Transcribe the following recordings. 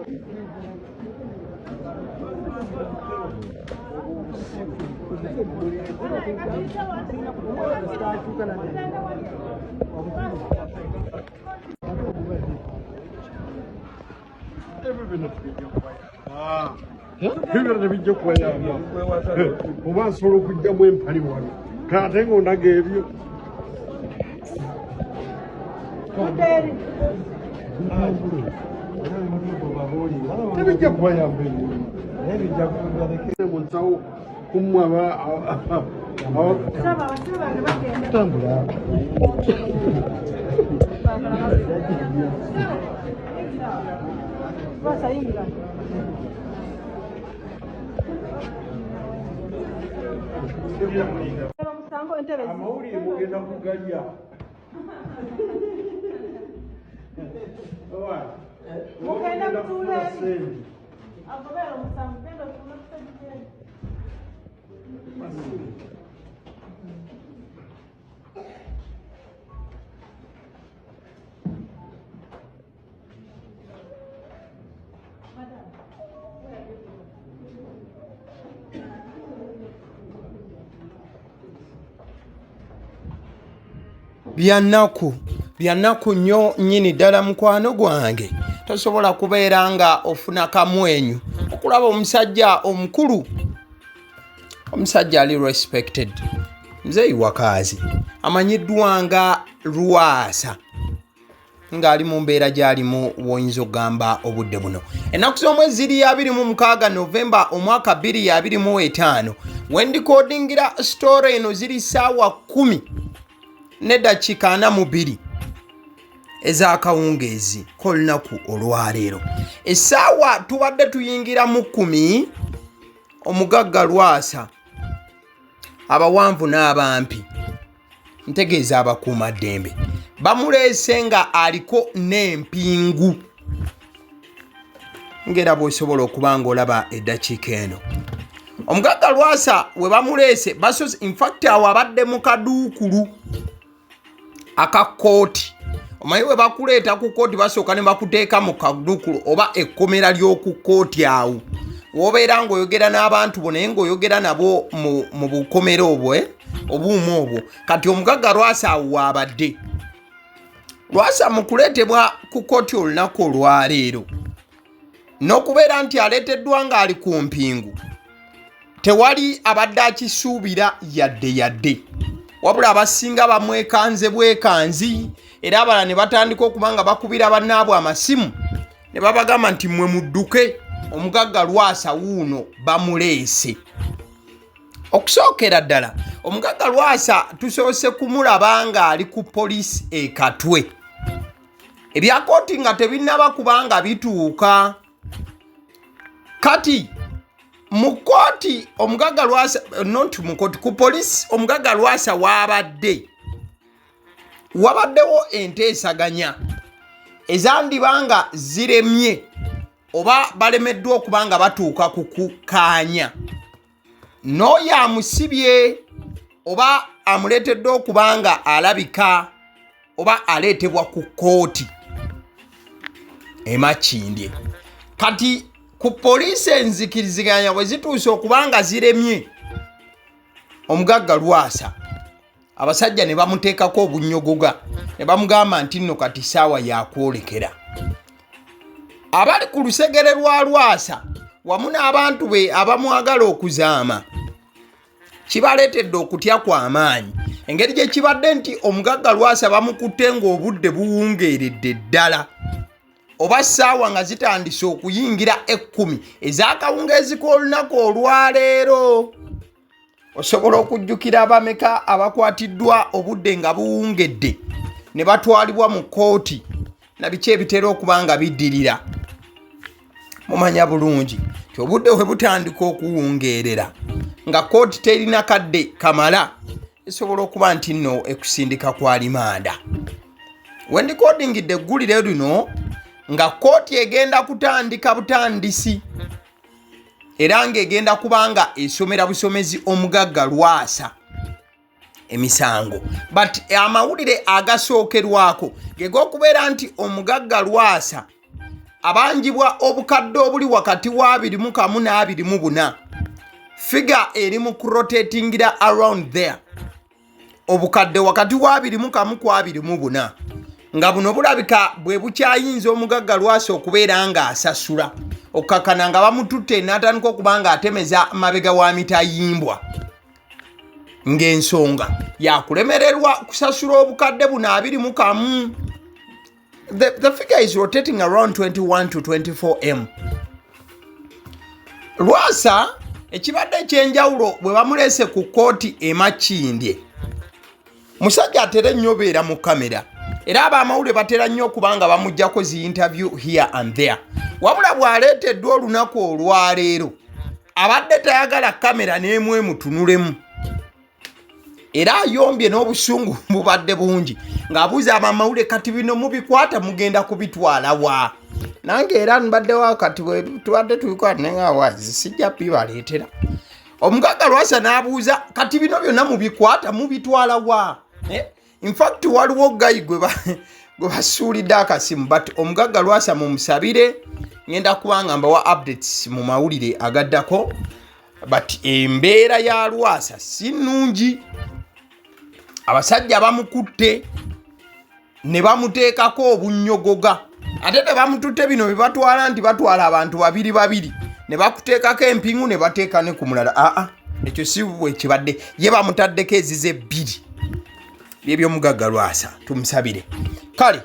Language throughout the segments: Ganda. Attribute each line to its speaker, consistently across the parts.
Speaker 1: Ebyo byonna tubijja kubayamba. Ebyo byonna tebijja kubayamba. Oba nsobola okugyamu empali wano kate ng'ondaga ebyo. Tebijja kubayamba ebyo. Mu nsawo kummwe aba
Speaker 2: Tambula.
Speaker 1: Amawulire mugenda kugalya.
Speaker 3: Mugenda kutuula eri.
Speaker 4: Byannaku, byannaku nnyo nnyini ddala mukwano gwange. Tosobola kubeera nga ofuna kamwenyu okulaba omusajja omukulu, omusajja ali respected, Mzeeyi Wakaazi amanyiddwa nga Lwasa, ng'ali mu mbeera gy'alimu w'oyinza okugamba obudde buno. Ennaku z'omwezi ziri 26 Novemba omwaka 2025, wendikodingira sitore eno ziri ssaawa 10 n'eddakiika 42 ez'akawungeezi k'olunaku olwaleero. Essaawa tubadde tuyingira mu 10, omugagga Lwasa, abawanvu n'abampi, ntegeeza abakuumaddembe, bamuleese nga aliko n'empingu, ng'era bw'osobola okuba ng'olaba eddakiika eno. Omugagga Lwasa we bamuleese basoose, infact awo abadde mu kaduukulu aka kkooti. Omanyi we bakuleeta ku kkooti basooka ne bakuteeka mu kaduukulu oba ekkomera ly'oku kkooti, awo w'obeera ng'oyogera n'abantu bo naye ng'oyogera nabo mu bukomera obwo, obuuma obwo. Kati omugagga Lwasa awo waabadde. Lwasa mu kuleetebwa ku kkooti olunaku olwaleero n'okubeera nti aleeteddwa ng'ali ku mpingu, tewali abadde akisuubira yadde yadde, wabula abasinga bamwekanze bwekanzi, era abalala ne batandika okuba nga bakubira bannaabwe amasimu ne babagamba nti mmwe mudduke, omugagga Lwasa wuuno bamuleese. Okusookera ddala omugagga Lwasa tusoose kumulaba ng'ali ku poliisi e Katwe, ebya kooti nga tebinnaba kubanga bituuka. Kati mu kooti omugagga Lwasa, not mu kooti, ku poliisi omugagga Lwasa waabadde wabaddewo enteesaganya ezandiba nga ziremye oba balemeddwa okuba nga batuuka ku kukkaanya n'oyo amusibye oba amuleetedde okuba nga alabika oba aleetebwa ku kkooti e Makindye. Kati ku poliisi enzikiriziganya bwe zituuse okuba nga ziremye omugagga Lwasa, abasajja ne bamuteekako obunnyogoga ne bamugamba nti nno kati ssaawa yakwolekera. Abali ku lusegere lwa Lwasa wamu n'abantu be abamwagala okuzaama kibaleetedde okutya kw'amaanyi engeri gye kibadde nti omugagga Lwasa bamukutte ng'obudde buwungeeredde ddala oba ssaawa nga zitandise okuyingira 10 ez'akawungeezi k'olunaku olwaleero. Osobola okujjukira abameka abakwatiddwa obudde nga buwungedde ne batwalibwa mu kkooti na biki ebitera okuba nga biddirira? Mumanya bulungi nti obudde bwe butandika okuwungeerera nga kkooti terina kadde kamala, esobola okuba nti nno ekusindika kwa limanda. Wendikodingidde eggulire lino nga kkooti egenda kutandika butandisi era ng'egenda kubanga esomera busomezi omugagga Lwasa emisango, but amawulire agasookerwako ge g'okubeera nti omugagga Lwasa Abanjibwa obukadde obuli wakati wa 21 ne 24. Figure eri mu kurotatingira around there, obukadde wakati wa 21 ku 24, nga buno bulabika bwe bukyayinza omugagga Lwasa okubeera ng'asasula, okukakana nga bamututte n'atandika okuba nga atemeza mabega wa mitayimbwa, ng'ensonga yakulemererwa kusasula obukadde buno 21. The figure is rotating around 21 to 24 m. Lwasa ekibadde ekyenjawulo bwe bamuleese ku kkooti e Makindye, musajja atera ennyo obeera mu kamera, era abamawulire batera nnyo okuba nga bamugjako zi interview here and there. Wabula bw'aleeteddwa olunaku olwaleero, abadde tayagala kamera n'emu emutunulemu, era ayombye n'obusungu bubadde bungi ng'abuuza abamawulire, "Kati bino mubikwata mugenda kubitwala wa?" Nange era mbaddewo, kati bwe tubadde tubikwata nenga sijja bibaleetera. Omugagga Lwasa n'abuuza, "Kati bino byonna mubikwata mubitwala wa?" Eh? Infact waliwo guy gwe basuulidde akasimu, but omugagga Lwasa mumusabire. Ngenda kubanga mbawa updates mu mawulire agaddako, but embeera ya Lwasa si nnungi. Abasajja bamukutte ne bamuteekako obunnyogoga, ate tebamututte bino bye batwala nti batwala abantu babiri babiri ne bakuteekako empingu ne bateeka ne ku mulala. Aa, ekyo si bwe kibadde. Ye bamutaddeko ezize bbiri. Byebyomugagga Lwasa, tumusabire. Kale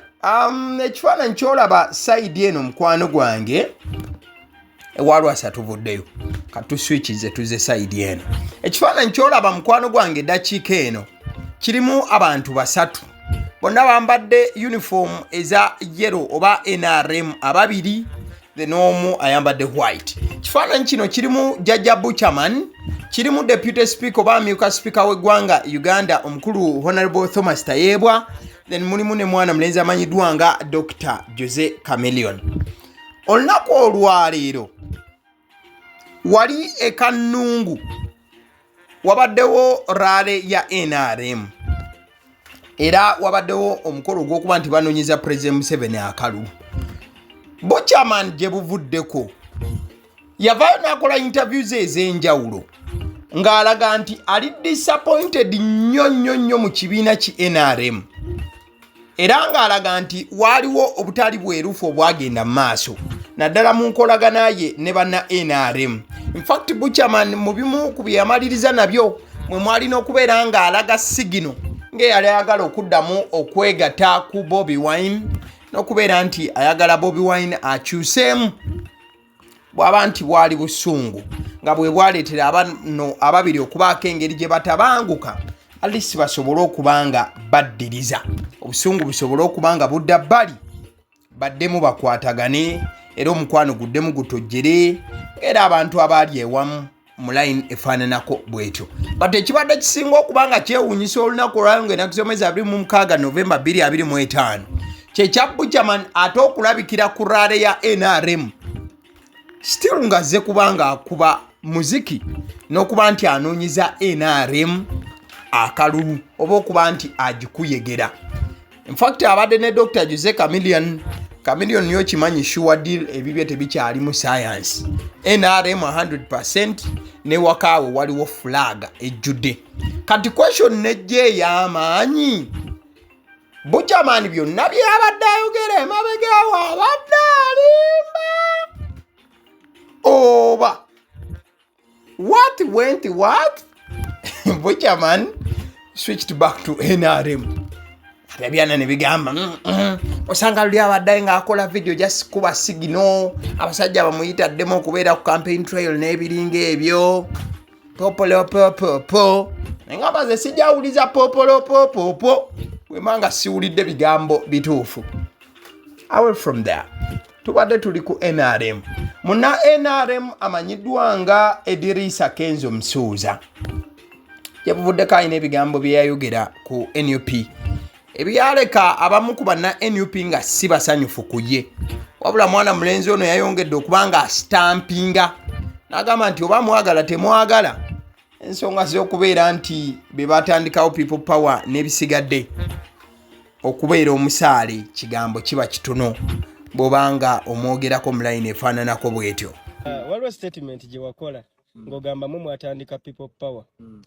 Speaker 4: ekifaananyi kyolaba side eno, mukwano gwange, ewa Lwasa tuvuddeyo, katuswikize tuze side eno. Ekifaananyi kyolaba, mukwano gwange, eddakiika eno kirimu abantu basatu, bonna bambadde uniform eza yellow oba NRM, ababiri then omu ayambadde white. Kifaananyi kino kirimu Jajja Buchaman, kirimu deputy speaker oba amyuka speaker w'eggwanga Uganda, omukulu Honorable Thomas Tayebwa, then mulimu ne mwana mulenzi amanyiddwa nga Dr Jose Chameleon. Olunaku olwaleero wali e Kannungu wabaddewo rally ya NRM, era wabaddewo omukolo ogw'okuba nti banoonyeza President Museveni akalulu. Buchaman gye buvuddeko yavaayo n'akola interviews ez'enjawulo ng'alaga nti ali disappointed nnyo nnyo nnyo mu kibiina ki NRM, era ng'alaga nti waaliwo obutali bwerufu obwagenda mu maaso, naddala mu nkolagana ye ne banna NRM. Infact Buchaman mu bimu ku bye yamaliriza nabyo mwe mwalina okubeera ng'alaga signal ng'eyali ayagala okuddamu okwegatta ku Bobi Wine, n'okubeera nti ayagala Bobi Wine akyuseemu, bw'aba nti bwali busungu nga bwe bwaleetera abano ababiri okubaako engeri gye batabanguka, at least basobole okuba nga baddiriza obusungu, busobole okuba nga budda bbali, baddemu bakwatagane, era omukwano guddemu gutojjere, era abantu abaali ewamu mu line efaananako bwetyo. But ekibadde kisinga okuba nga kyewuunyisa olunaku olwayo nga enaku z'omwezi 26 Novemba 2025 kyekya Buchaman ate okulabikira ku rally ya NRM, still ng'azze kubanga akuba muziki n'okuba nti anoonyeza NRM akalulu oba okuba nti agikuyegera. Infact abadde ne Dr Jose Chameleon. Chameleon yo kimanyi sure deal, ebibye tebikyali mu science. NRM 100, ne wakaawe waliwo flag ejjudde. Kati question nejja ey'amaanyi, Buchaman byonna byabadde ayogera emabega awo abadde alimba oba what went what? Buchaman switched back to NRM. Abyana ne bigamba, Osanga luli abadde ng'akola video just kuba signal abasajja bamuyitaddemu okubeera ku campaign trail n'ebiringa ebyo, popolopopopo." Naye nga baze sijawuliza popolopopopo bwemba nga siwulidde bigambo bituufu. Away from there, tubadde tuli ku NRM. Muna NRM amanyiddwa nga Edirisa Kenzo Musuuza gyebuvuddeko alina ebigambo bye yayogera ku NUP ebyaleka abamu ku banna NUP nga si basanyufu ku ye. Wabula mwana mulenzi ono yayongedde okuba nga asitampinga n'agamba nti oba mwagala temwagala, ensonga z'okubeera nti be batandikawo People Power n'ebisigadde, okubeera omusaale kigambo kiba kitono. Bw'obanga omwogerako mu layini efaananako bw'etyo.
Speaker 5: Waliwo statement gye wakola ng'ogamba mwe mwatandika People Power,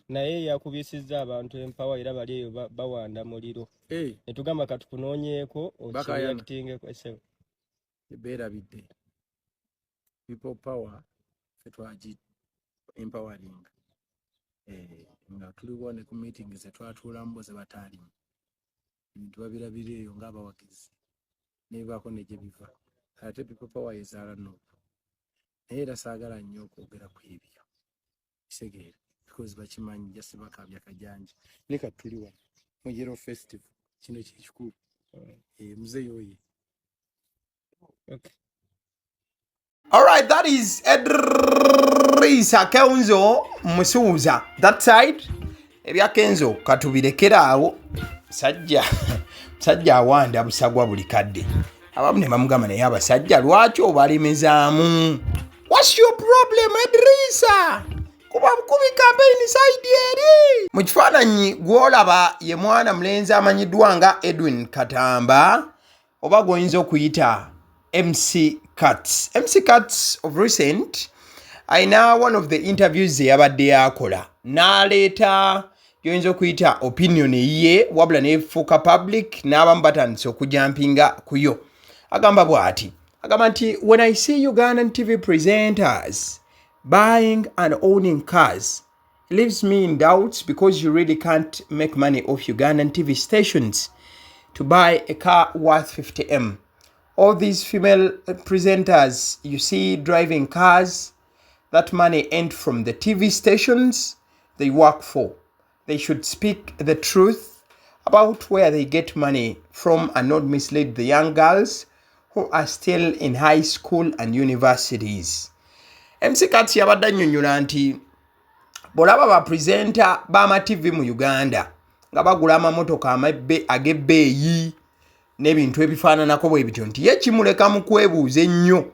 Speaker 5: naye yakubisizza abantu empawa era bali eyo bawanda muliro. Ne tugamba katukunoonyeeko
Speaker 6: Bakayana.
Speaker 5: okireactingeko esebo.
Speaker 6: Beerabidde People Power fe twagi empowering, nga tuliwo ne ku meeting zetwatuulamu bo ze bataalimu. Ebintu babirabira eyo ng'abawagizi nebibaako ne gye biva. Ate People Power ezaala NUP, naye era saagala nnyo okwogera ku ebyo kitegeera because bakimanyi, just bakabya kajanja. Ne kati tuli wano mu Yellow Festival, kino kyekikulu. Muzeeyi oye.
Speaker 5: Okay.
Speaker 4: All right, that is Edrisa Kenzo Musuuza. That side ebya Kenzo katubirekere awo. Sajja musajja awanda busagwa buli kadde. Abamu ne bamugamba, naye abasajja lwaki obalemezaamu? What's your problem, Edrisa? Kuba bukubi campaign side eri. Mu kifaananyi gw'olaba ye mwana mulenzi amanyiddwa nga Edwin Katamba, oba gw'oyinza okuyita MC Cats. MC Cats of recent ayina one of the interviews ze yabadde yakola n'aleeta gyoyinza okuyita opinion eyiye, wabula nefuuka public n'abamu batandise okujumpinga kuyo. Agamba bw'ati, agamba nti, "When I see Ugandan TV presenters buying and owning cars, it leaves me in doubts because you really can't make money off Ugandan TV stations to buy a car worth 50M. All these female presenters you see driving cars, that money ain't from the TV stations they work for. They should speak the truth about where they get money from and not mislead the young girls who are still in high school and universities." MC Kats yabadde annyonnyola nti bw'olaba bapresenter b'ama-TV mu Uganda nga bagula amamotoka ag'ebbeeyi n'ebintu ebifaananako bwe bityo, nti ye kimuleka mu kwebuuza ennyo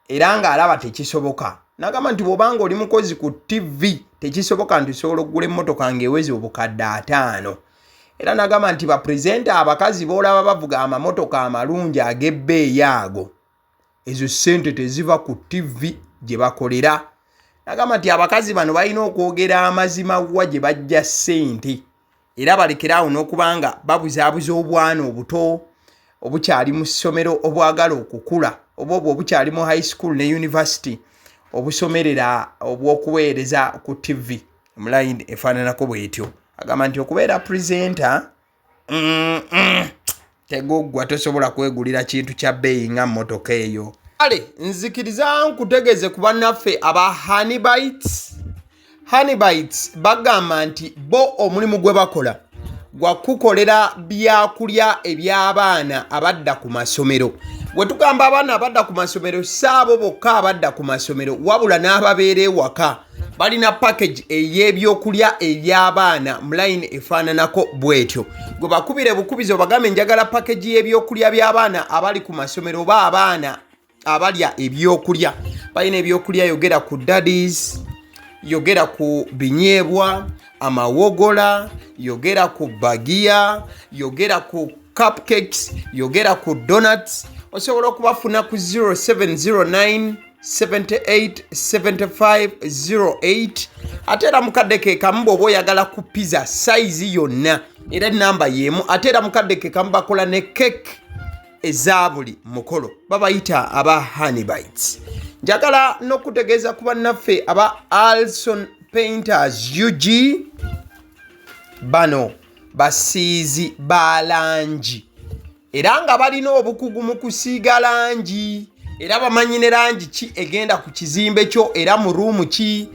Speaker 4: era ng'alaba tekisoboka. N'agamba nti bw'obanga oli mukozi ku TV, tekisoboka nti osobola okugula emmotoka ng'eweza 500,000. Era n'agamba nti bapresenter abakazi b'olaba bavuga amamotoka amalungi ag'ebbeeyi ago, ezo ssente teziva ku TV gye bakolera. N'agamba nti abakazi bano balina okwogera amazima wa gye bajja ssente, era balekere awo n'okuba nga babuzaabuza obwana obuto obukyali mu ssomero obwagala okukula, oba obwo obukyali mu high school ne university, obusomerera obw'okuweereza ku TV mu line efaananako bwetyo. Agamba nti okubeera presenter teguggwa, tosobola kwegulira kintu kya bbeeyi nga mmotoka eyo. Kale nzikiriza nkutegeeze ku bannaffe aba Honeybites. Honeybites bagamba nti bo omulimu gwe bakola gwa kukolera byakulya eby'abaana abadda ku masomero. Bwe tugamba abaana abadda ku masomero, si abo bokka abadda ku masomero, wabula n'ababeera ewaka. Balina package ey'ebyokulya eby'abaana mu line efaananako bw'etyo. Gwe bakubire bukubizi obagambe, njagala package y'ebyokulya by'abaana abali ku masomero oba abaana abalya ebyokulya. Balina ebyokulya, yogera ku daddies, yogera ku binyeebwa, amawogola, yogera ku bagiya, yogera ku cupcakes, yogera ku donuts. Osobola okubafuna ku 0709 78 75 08. Ate era mukadde ke kamu, bw'oba oyagala ku pizza size yonna, era enamba y'emu. Ate era mukadde ke kamu bakola ne cake eza buli mukolo. Babayita aba Honeybites. Njagala n'okutegeeza ku bannaffe aba Alson Painters UG. Bano basiizi ba langi era nga balina obukugu mu kusiiga langi, era bamanyi ne langi ki egenda ku kizimbe kyo era mu room ki.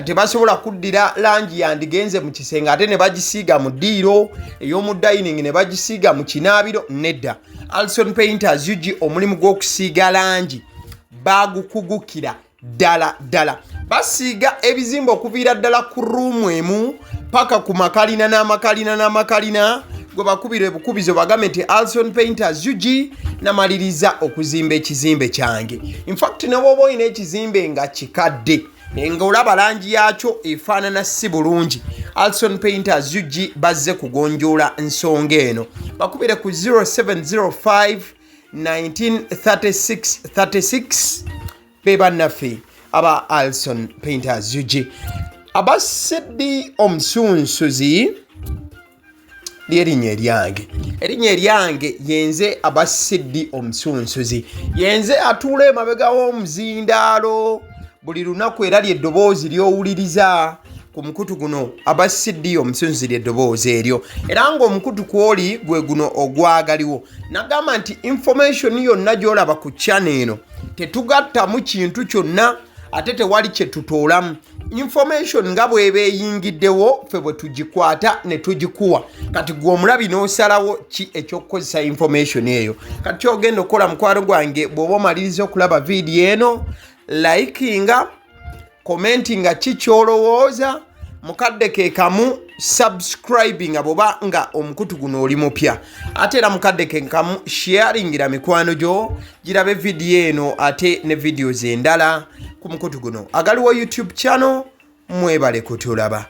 Speaker 4: Tebasobola kuddira langi yandigenze mu kisenge ate ne bagisiiga mu ddiiro, ey'omu dining ne bagisiiga mu kinaabiro. Nedda, Alson Painters UG omulimu gw'okusiiga langi bagukugukira ddala ddala. Basiiga ebizimbe okuviira ddala ku room emu paka ku makalina n'amakalina n'amakalina. Gwe bakubira ebukubizo bagambe nti Alson Painters UG namaliriza okuzimba ekizimbe kyange. Infact, ne bw'oba olina ekizimbe nga kikadde nga olaba langi yakyo efaanana si bulungi, Alson Painters UG bazze kugonjoola nsonga eno. Bakubire ku 0705 1936 36. Be bannaffe aba Alson Painters UG. Aba CD omusunsuzi lyerinnya eryange, erinnya eryange yenze aba CD omusunsuzi, yenze atuula emabega w'omuzindaalo buli lunaku, era lyeddoboozi ly'owuliriza ku mukutu guno. Aba CD omusunsuzi lyeddoboozi eryo, era ng'omukutu kwoli gwe guno ogwagaliwo. Nagamba nti information yonna gy'olaba ku channel eno tetugattamu kintu kyonna, ate tewali kye tutoolamu. Information nga bw'eba eyingiddewo, ffe bwe tugikwata ne tugikuwa. Kati gwe omulabi n'osalawo ki ekyokukozesa information eyo. Kati kyogenda okukola, mukwano gwange, bw'oba omaliriza okulaba vidiyo eno, likinga, commentinga ki kyolowooza, mukadde ke kamu subscribinga bw'oba nga omukutu guno oli mupya, ate era mukadde ke kamu sharingira mikwano gyo girabe vidiyo eno ate ne videos endala ku mukutu guno agaliwo YouTube channel. Mwebale kutulaba.